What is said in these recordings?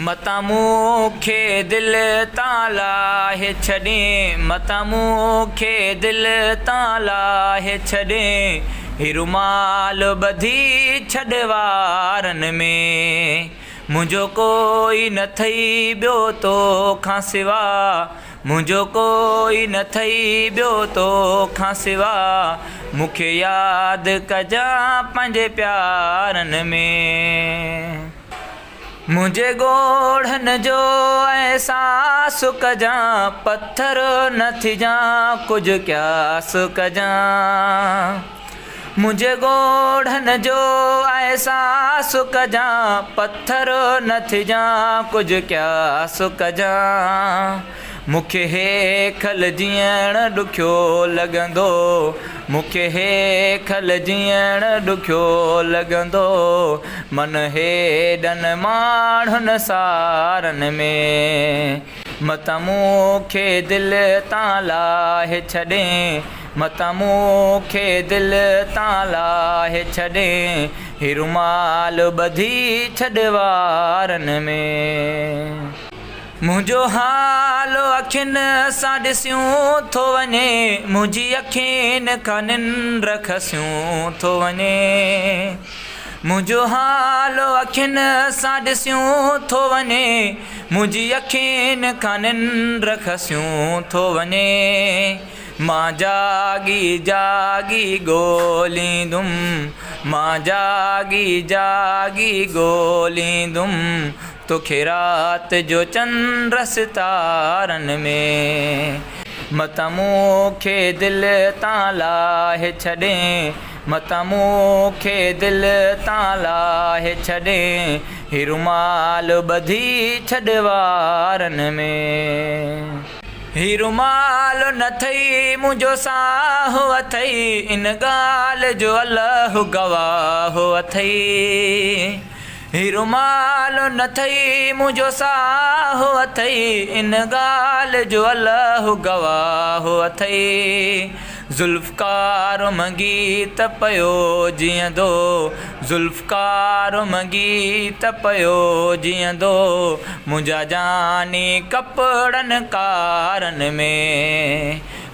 متان مون کي دل تان لاهي ڇڏين، متان مون کي دل تان لاهي ڇڏين، هي رومال ٻڌي ڇڏ وارن ۾، منهنجو ڪوئي نه ٿئي ٻيو تو کان سوا، منهنجو ڪوئي نه ٿئي ٻيو تو کان سوا، مون کي ياد ڪجان پنهنجي پيارن ۾. منهنجي ڳوڙهن جو احساس ڪجان، پٿر نه ٿجان ڪجهه قياس ڪجان. منهنجي ڳوڙهن جو احساس ڪجان، پٿر نه ٿجان ڪجهه قياس ڪجان. مون کي هيکل جيئڻ ڏکيو لڳندو، مون کي هيکل جيئڻ ڏکيو لڳندو، من هيڏن ماڻهن سارن ۾، متان مون کي دل تان لاهي ڇڏين، متان مون کي دل تان لاهي ڇڏين، هي رومال ٻڌي ڇڏ وارن ۾. منهنجو حال اکين سان ڏسيون ٿو وڃي، منهنجي اکين کان ننڊ کسيون ٿو وڃي. منهنجو حال اکين سان ڏسيون ٿو وڃي، منهنجي اکين کان ننڊ کسيون ٿو وڃي. مان جاڳي جاڳي ڳوليندم، مان جاڳي جاڳي ڳوليندم، توکي رات جو چنڊ ستارن ۾، متان مون کي دل تان لاهي ڇڏين، متان مون کي دل تان لاهي ڇڏين، هي رومال ٻڌي ڇڏ وارن ۾. هي رومال نه ٿئي منهنجو ساهه اٿئي، ان ڳالهه جو الله گواهه اٿئي. هي رومال نه ٿئي منهنجو ساهه اٿئي، ان ڳالهه جو الله گواهه اٿئي. ذوالفقار منگي ته پيو جيئندو، ذوالفقار منگي ته پيو جيئندو، منهنجا جاني ڪپڙن ڪارن ۾.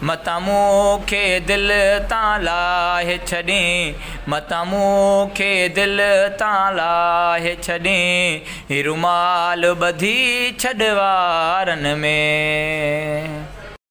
متان مون کي دل تان لاهي ڇڏين، متان مون کي دل تان لاهي ڇڏين، هي رومال ٻڌي ڇڏ وارن ۾.